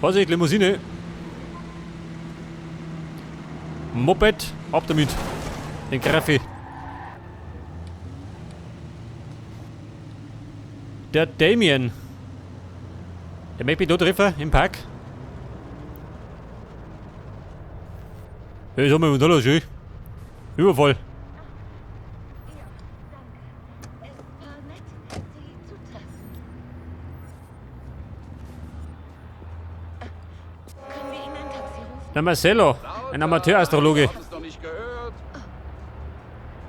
Vorsicht, Limousine. Moped, ab damit. Den Graffi. Der Damien. Der möchte mich da treffen, im Park. Hey, sag mal, was ist da los, schön? Überfall. Der Marcelo, ein Amateurastrologe.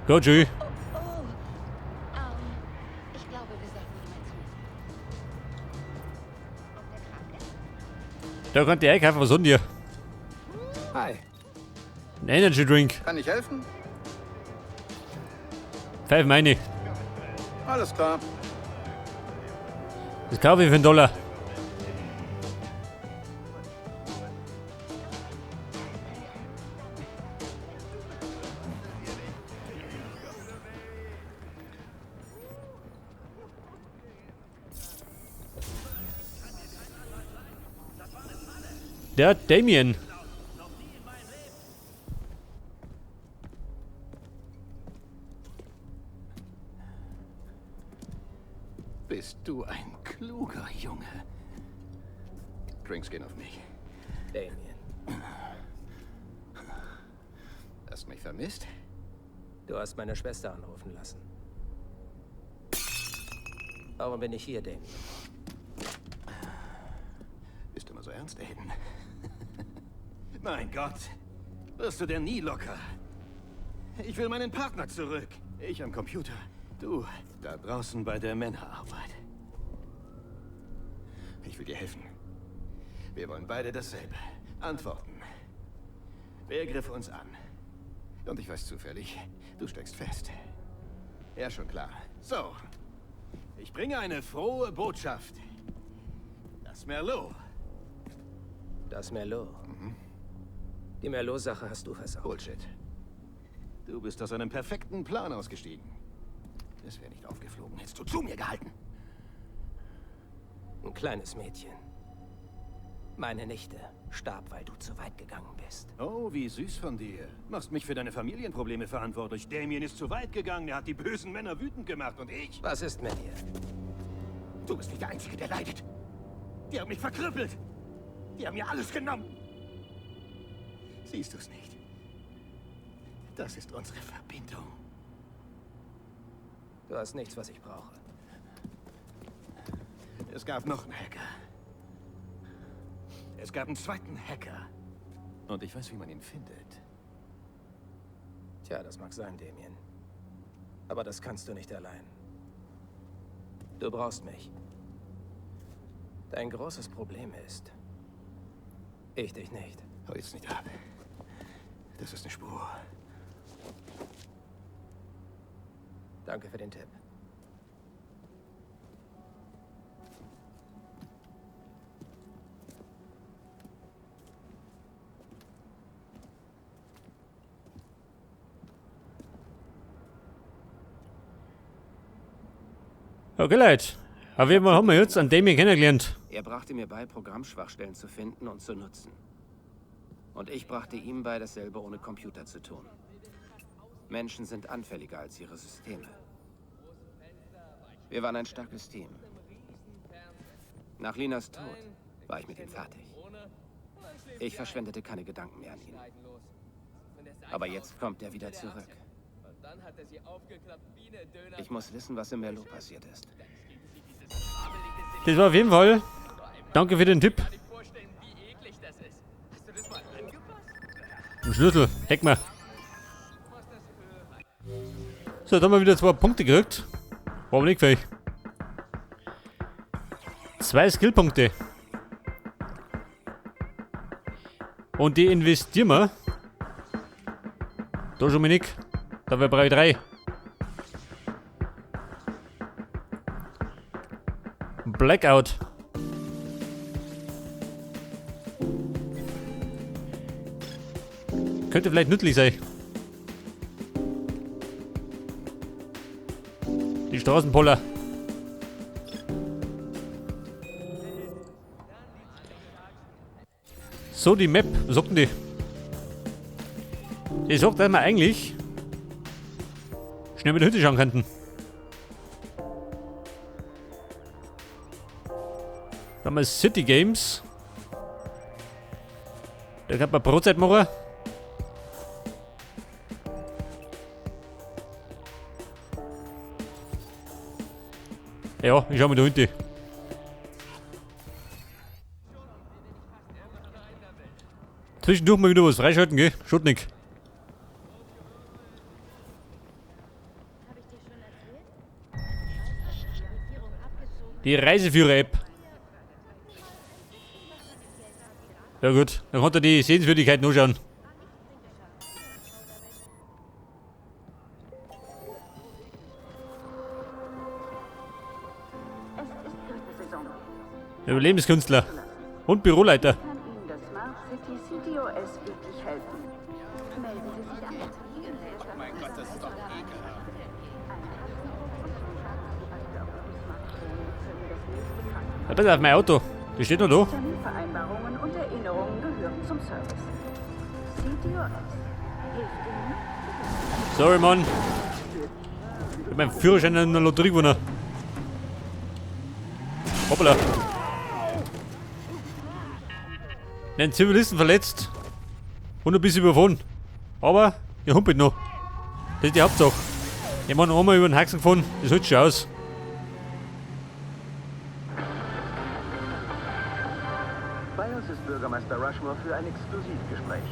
Gott, schön. Da könnt ihr einkaufen, was hat denn ihr? Hi. Ein Energy Drink. Kann ich helfen? Pfeif meine. Alles klar. Das kaufe ich für einen Dollar. Der Damien. Bist du ein kluger Junge? Drinks gehen auf mich. Damien. Hast mich vermisst? Du hast meine Schwester anrufen lassen. Warum bin ich hier, Damien? Bist du immer so ernst, Aiden? Mein Gott, wirst du denn nie locker? Ich will meinen Partner zurück. Ich am Computer. Du da draußen bei der Männerarbeit. Ich will dir helfen. Wir wollen beide dasselbe. Antworten. Wer griff uns an? Und ich weiß zufällig, du steckst fest. Ja, schon klar. So, ich bringe eine frohe Botschaft. Das Merlot. Das Merlot. Die Merlot-Sache hast du versaut. Bullshit. Du bist aus einem perfekten Plan ausgestiegen. Es wäre nicht aufgeflogen, hättest du zu mir gehalten. Ein kleines Mädchen. Meine Nichte starb, weil du zu weit gegangen bist. Oh, wie süß von dir. Machst mich für deine Familienprobleme verantwortlich. Damien ist zu weit gegangen, er hat die bösen Männer wütend gemacht und ich... Was ist mit dir? Du bist nicht der Einzige, der leidet. Die haben mich verkrüppelt. Die haben mir alles genommen. Siehst du's nicht? Das ist unsere Verbindung. Du hast nichts, was ich brauche. Es gab noch einen Hacker. Es gab einen zweiten Hacker. Und ich weiß, wie man ihn findet. Tja, das mag sein, Damien. Aber das kannst du nicht allein. Du brauchst mich. Dein großes Problem ist, ich dich nicht. Hau jetzt nicht ab. Das ist eine Spur. Danke für den Tipp. Okay, Leute. Auf jeden Fall haben wir jetzt einen Damien kennengelernt. Er brachte mir bei, Programmschwachstellen zu finden und zu nutzen. Und ich brachte ihm bei, dasselbe ohne Computer zu tun. Menschen sind anfälliger als ihre Systeme. Wir waren ein starkes Team. Nach Linas Tod war ich mit ihm fertig. Ich verschwendete keine Gedanken mehr an ihn. Aber jetzt kommt er wieder zurück. Ich muss wissen, was im Merlot passiert ist. Das war auf jeden Fall. Danke für den Tipp. Ein Schlüssel, hack mal. So, da haben wir wieder 2 Punkte gekriegt. War aber nicht gefährlich. 2 Skillpunkte. Und die investieren wir. Da schon mal nicht. Da brauche ich 3. Blackout. Könnte vielleicht nützlich sein. Die Straßenpoller. So, die Map, was sagt denn die? Die sagt, dass wir eigentlich schnell mit der Hütte schauen könnten. Da haben wir City Games. Da kann man Brotzeit machen. Ja, ich schau mal da hinten. Zwischendurch mal wieder was freischalten, gell? Schaut nicht. Die Reiseführer-App. Ja gut, dann konnte er die Sehenswürdigkeiten anschauen. Überlebenskünstler und Büroleiter. Kann Ihnen das Smart City CTOS wirklich helfen? Melden Sie sich an. Mein Gott, das ist doch ekelhaft. Ja, pass auf mein Auto. Das steht noch da. Terminvereinbarungen und Erinnerungen gehören zum Service. CTOS hilft Ihnen. Sorry, Mann. Ich hab meinen Führerschein in der Lotterie gewonnen. Hoppala. Einen Zivilisten verletzt. Und ein bisschen überfahren. Aber ihr humpelt noch. Das ist die Hauptsache. Ich hab noch einmal über den Haxen gefahren. Das hält schon aus. Bei uns ist Bürgermeister Rushmore für ein Exklusivgespräch.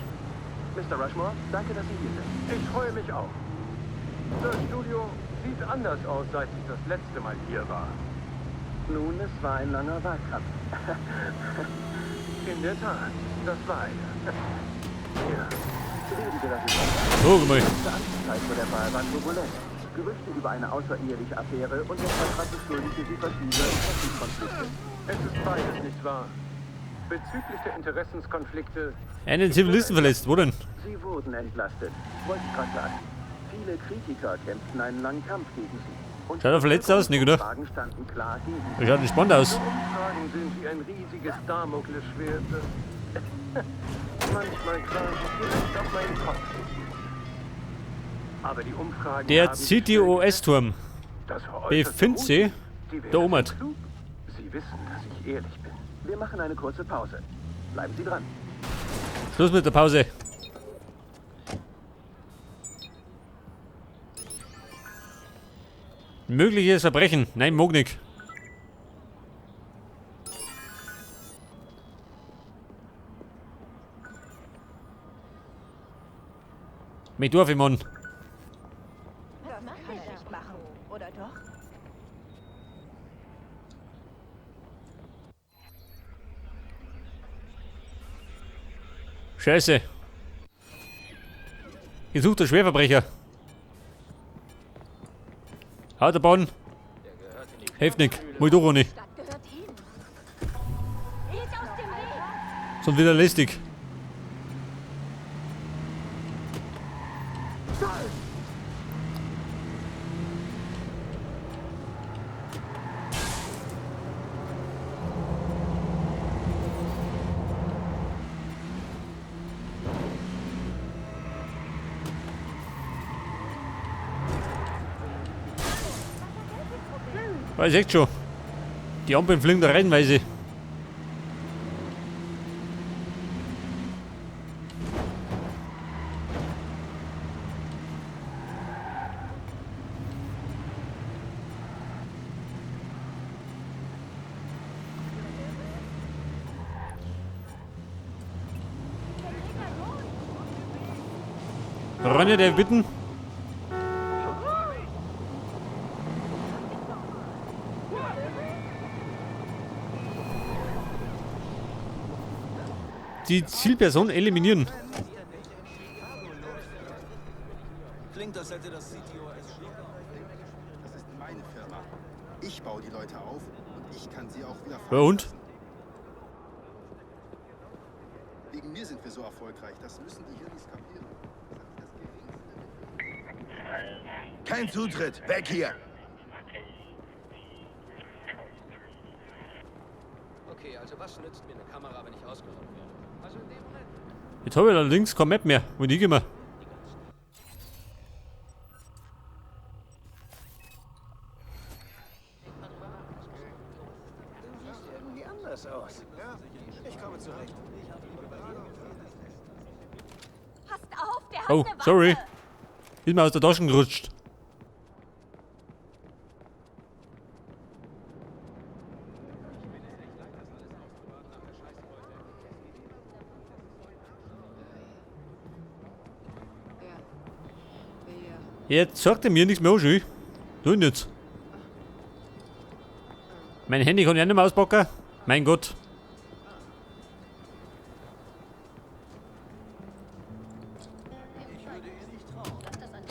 Mr. Rushmore, danke, dass Sie hier sind. Ich freue mich auch. Das Studio sieht anders aus, seit ich das letzte Mal hier war. Nun, es war ein langer Wahlkampf. In der Tat, das war er. Ja. Reden wir das über. So, guck mal. Die Amtszeit vor der Wahl war turbulent. Gerüchte über eine außereheliche Affäre und der Stadtrat beschuldigte sie verschiedener Interessenkonflikte. Es ist beides nicht wahr. Bezüglich der Interessenskonflikte. Einen Zivilisten verletzt, wo denn? Sie wurden entlastet, wollte ich gerade sagen. Viele Kritiker kämpften einen langen Kampf gegen sie. Und Schaut er verletzt aus, nicht, oder? Fragen standen klar gegen sie. Der schaut entspannt aus. Umfragen sind wie ein riesiges Damoklesschwert. Manchmal quasi direkt auf meinen Kopf. Aber die Umfragen Der haben sich CTOS-Turm Das war äußerst befindet sich gut. Die da oben. Wähler sind klug. Sie wissen, dass ich ehrlich bin. Wir machen eine kurze Pause. Bleiben Sie dran. Schluss mit der Pause. Mögliches Verbrechen. Nein, mag nicht. Mich darf ich, Mann. Das kann er nicht machen, oder doch? Scheiße. Gesuchter Schwerverbrecher. Autobahn. Hilft nicht. Mal durch, Ronny. Stadt gehört ihm. Geht aus dem Weg! Sonst wieder lästig. Weiß echt schon. Die Ampeln fliegen da reihenweise. Ronja, der bitten? Die Zielperson eliminieren. Klingt, als hätte das CTOS Das ist meine Firma. Ich baue die Leute auf und ich kann sie auch wieder Ja, und? fallen lassen. Wegen mir sind wir so erfolgreich. Das müssen die Hirnis kapieren. Das hat nicht das geringste. Kein Zutritt! Weg hier! Okay, also was nützt mir eine Kamera, wenn ich ausgeraubt werde? Also in dem Moment. Jetzt habe ich allerdings kein Map mehr. Wo liege ich mir? Du siehst irgendwie anders aus. Ja, ich komme zurecht. Passt auf, der hat Oh, eine Waffe. sorry. Ist mir aus der Tasche gerutscht. Jetzt sagt er mir nichts mehr an, schön. Tu ihn jetzt. Mein Handy kann ich auch nicht mehr auspacken. Mein Gott.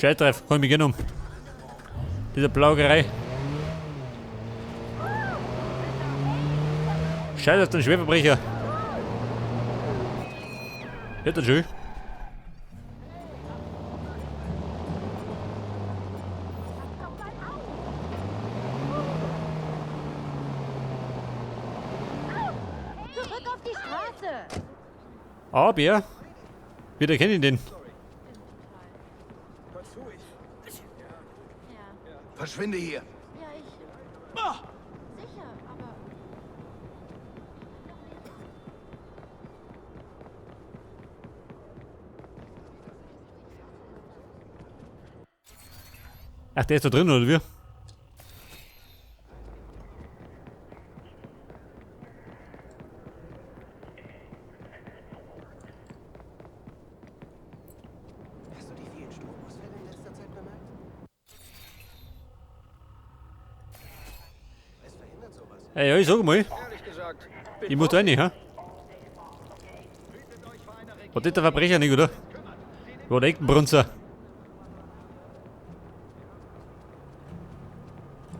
Scheiß drauf, kann ich mich gerne um. Diese Plaugerei. Scheiß auf den Schwerverbrecher. Ja, dann schön. Zurück auf die Straße. Aber, wieder kenne ich den. Verschwinde hier. Ja, ich. Sicher, aber. Ach, der ist da drin, oder wie? Hast du die vielen Stromausfälle in letzter Zeit bemerkt? Es verhindert sowas. Ja, ja, ich sag mal. Ehrlich gesagt, Ich muss da rein, hä? War das der Verbrecher nicht, oder? War der Eckenbrunzer.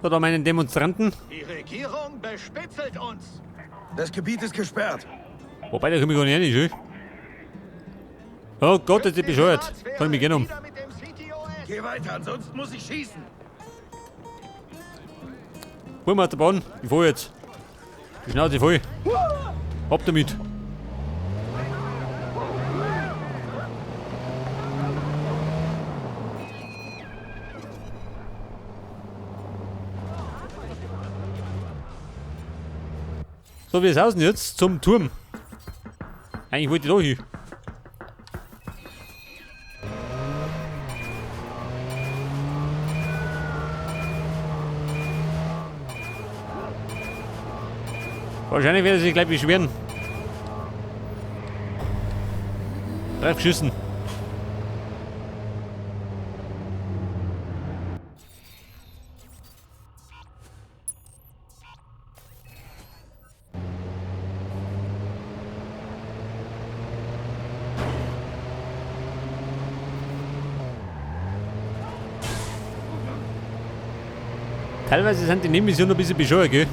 Da, da meinen Demonstranten. die Regierung bespitzelt uns. Das Gebiet ist gesperrt. Wobei, da komme ich gar nicht rein, schön. Oh Gott, ist die bescheuert. Kann ich mich gerne um. Wieder mit dem CTOS. Geh weiter, ansonsten muss ich schießen. Hol mal aus der Bahn. Ich fahr jetzt. Die Schnauze voll. Ab damit. So, wie ist denn jetzt zum Turm? Eigentlich wollte ich da hin. Wahrscheinlich werden sie sich gleich beschweren. Drauf geschissen. Teilweise sind die Nebenmissionen ein bisschen bescheuert, gell?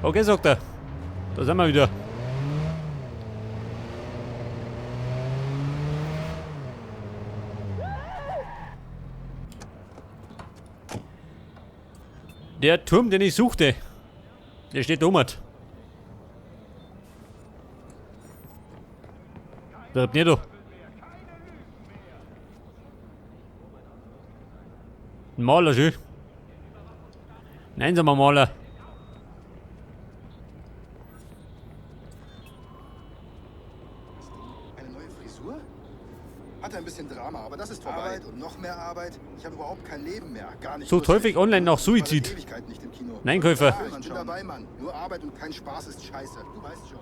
Okay, sagt er. Da sind wir wieder. Der Turm, den ich suchte, der steht oben. Da habt ihr doch. Ein Maler, schön. Ein einsamer Maler. Eine neue Frisur? Hat ein bisschen Drama, aber das ist vorbei. Arbeit und noch mehr Arbeit. Ich habe überhaupt kein Leben mehr. Gar nicht. Sucht lustig. häufig online nach Ich war seit Suizid. Ewigkeiten nicht im Kino. Nein, Käufer. Ja, ich bin dabei, Mann. Nur Arbeit und kein Spaß ist scheiße. Du weißt schon.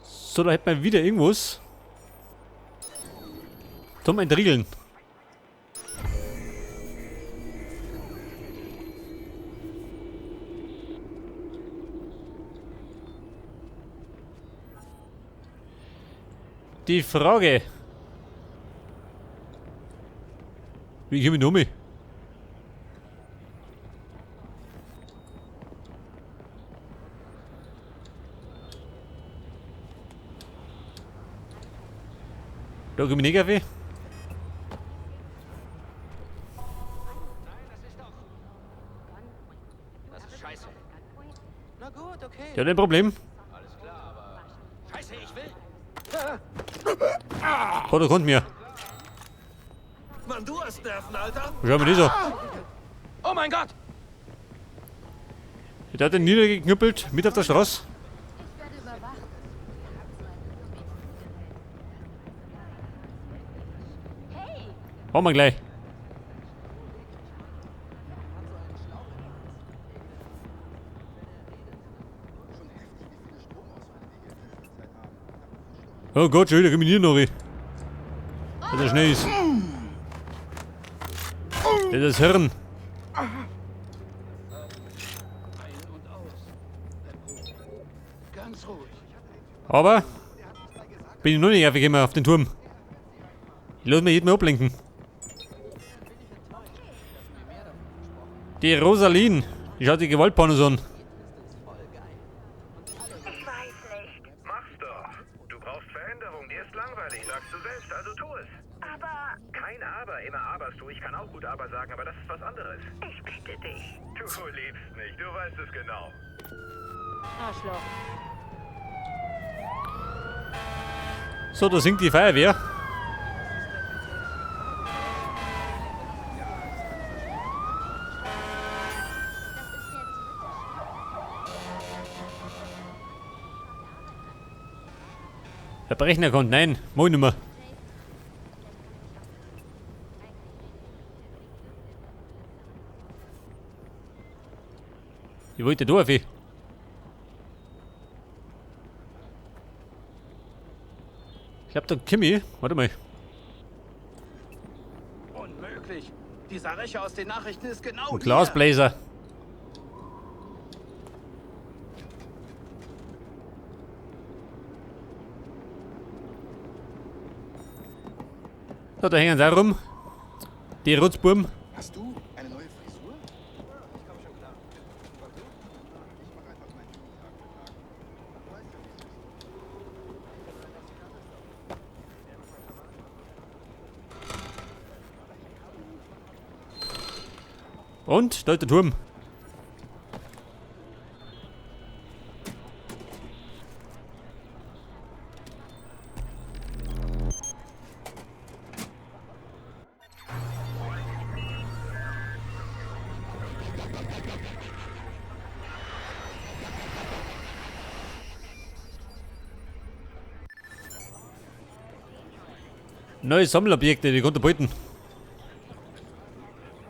So, da hätten wir wieder irgendwas. Zum Entriegeln. Die Frage. Wie komme ich noch mit? Da komme ich nicht auf. Das ist scheiße. Na gut, okay. Der hat ein Problem. Alles klar, aber... Scheiße, ich will... Oh, da kommt mir. Mann, du hast Nerven, Alter. Schau mir das an. Oh mein Gott! Der hat den niedergeknüppelt, mit auf der Straße. Haben wir gleich. Oh Gott, schon wieder komm ich hier noch rein. Dass er schnell ist. Das ist das Hirn. Aber bin ich noch nicht aufgekommen auf den Turm. Ich lass mich jedem ablenken. Die Rosaline, die schaut die Gewaltpornos an. Ich weiß nicht. Mach's doch. Du brauchst Veränderung. Dir ist langweilig, sagst du selbst, also tu es. Aber Kein Aber, immer aberst du. Ich kann auch gut Aber sagen, aber das ist was anderes. ich bitte dich. Du liebst mich, du weißt es genau. Arschloch. So, da singt die Feuerwehr. Verbrechen erkannt, nein, mach ich nicht mehr. Ich wollte da auf. Ich glaub, da komm ich. Warte mal. Unmöglich. Dieser Rächer aus den Nachrichten ist genau Ein Glasbläser. So, da hängen sie auch rum. Die Rotzburm. Hast du eine neue Frisur? Ich komm schon klar. Und du? Ich mach einfach mein Ding Tag für Tag. Du weißt ja, wie es ist. Und da ist der Turm. Neue Sammelobjekte, die konnte beuten.